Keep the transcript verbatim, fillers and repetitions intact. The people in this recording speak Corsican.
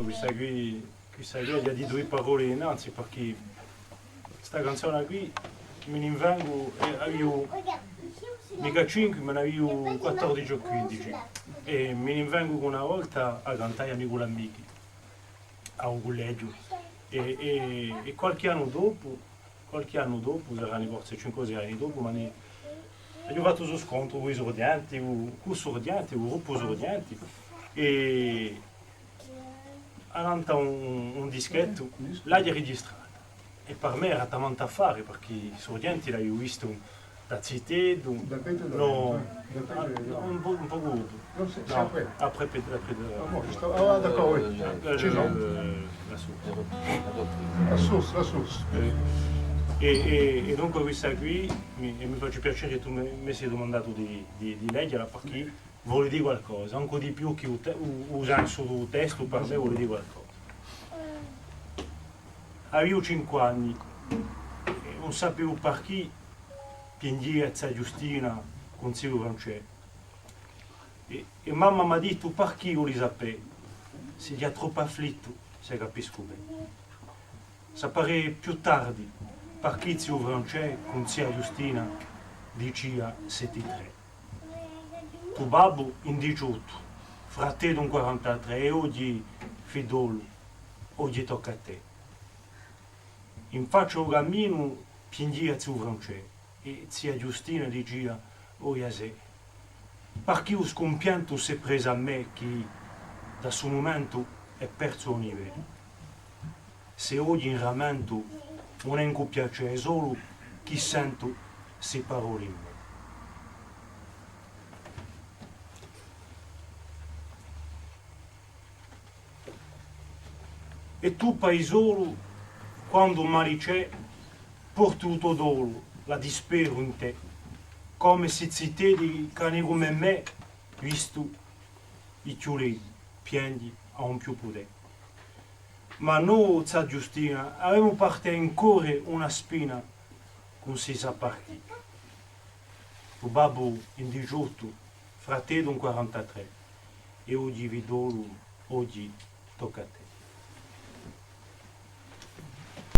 Questa quì, questa quì aghju da dì duie parolle innanzi, perchè sta canzona quì mi n'invengu, eh, aviu micca cinque, ma n'aviu quattordeci o quindeci. È mi n'invengu chì una volta a cantai à Niculà Michi, à u cullegiu. È, è, è qualchì annu dopu, qualchì annu dopu, sarani forse cinque o sei anni dopu, ma ne, aghju fattu stu scontru cù i Surghjenti, cù, cù Surghjenti, cù u gruppu Surghjenti, è annantu à un, un dischettu, l'aghju registrata. È per mè era tamantu affare, perchè Surghjenti l'aghju vistu da ziteddu, da pettu, no, da pettu, no, un po', un pocu dopu. Non, c'est, c'est après. Après, après, après, ah, bon, juste, ah, d'accord, oui. Euh, la source. La source, la source. Eh, è, è, è dunque questa quì, mi, è mi face piacè chì tù mi, m'hai dumandatu di, di, di leghjela, perchè vole dì qualcosa, ancu di più chè u te-, u, u sensu di u testu, per mè vole dì qualcosa. Aviu cinque anni, è ùn sapiu perchè pienghjia zia Ghjustina cù ziu Francè. È, è mamma m'hà dittu: «Perchè voli sapè? Sì ghjà troppu afflittu, s'e capiscu bè.» Saparè più tardi perchè ziu Francè cù zia Ghjustina dicia settitrè. Tù babbu in diciottu, frateddu in quarantatrè, è oghji, fiddolu, oghji tocca à tè. In faccia à u caminu pienghjia ziu Francè è zia Ghjustina dicia: «O Ghjasè, perchè u scumpientu s'hè presu à mè chì da stu mumentu hè persu ogni vena? S'è oghji in ramentu ùn hè incù piacè, solu chì sentu sti paroli in mè.» È tù, paisolu, quandu mali ci hè, porti u to dolu, la disperu in tè, cum'è sti ziteddi ch'ani cum'è mè vistu i chjulelli pienghji à ùn più pudè. Ma no, zia Ghjustina, avemu per tè in core una spina, ùn si sà perchè. Tù babbu in diciottu, frateddu in quarantatrè, è oghji fiddolu, oghji tocca à tè.